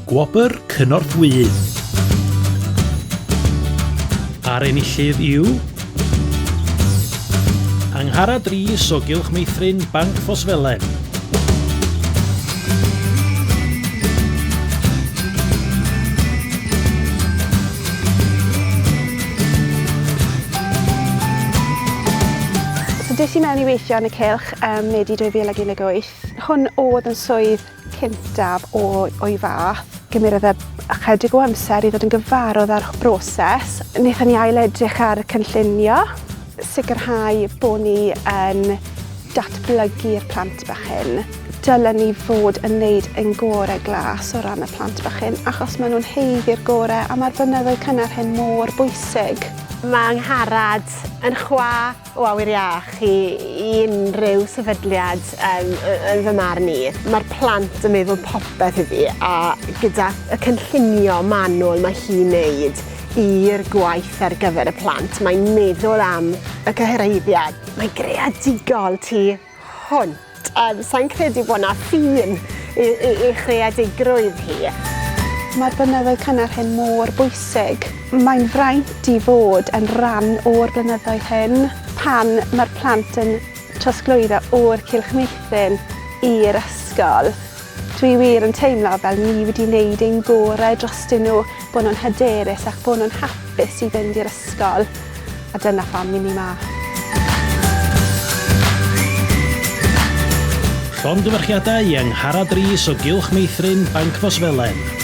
Gwobr Cynorthwyydd. A'r enillydd yw... Angharad Rees o Gylch Meithrin Banc Ffosfelen. So des i mewn i weithio yn y cylch ym Medi 2018. Hwn oedd yn swydd cyntaf o, o'i fath. Gymerodd e ychydig o amser i ddod yn gyfarwydd â'r broses. Wnaethon ni ailedrych ar y cynllunio, sicrhau bod ni yn datblygu'r plant bach hyn. Dylen ni fod yn neud ein gorau glas o ran y plant bach hyn, achos maen nhw'n haeddu'r gorau a mae'r blynyddoedd cynnar hyn mor bwysig. Mae Angharad yn chwa o awyr iach i, i unrhyw sefydliad um, yn fy marn i. Mae'r plant yn meddwl popeth iddi a gyda y cynllunio manwl mae hi'n neud i'r gwaith ar gyfer y plant, mae'n meddwl am y cyhyrhaeddiad. Mae'n greadigol tu hwnt. Um, Sa'n credu bod 'na ffin i, i, i chreadigrwydd hi. Mae'r blynyddoedd cynnar hyn mor bwysig. Mae'n fraint i fod yn rhan o'r blynyddoedd hyn pan mae'r plant yn trosglwyddo o'r cylch meithrin i'r ysgol. Dwi wir yn teimlo fel ni wedi wneud ein gorau drostyn nhw, bod nhw'n hyderus ac bod nhw'n hapus i fynd i'r ysgol. A dyna pham i ni 'ma. Llongyfarchiadau i Angharad Rees o Gylch Meithrin Banc Fosfelen.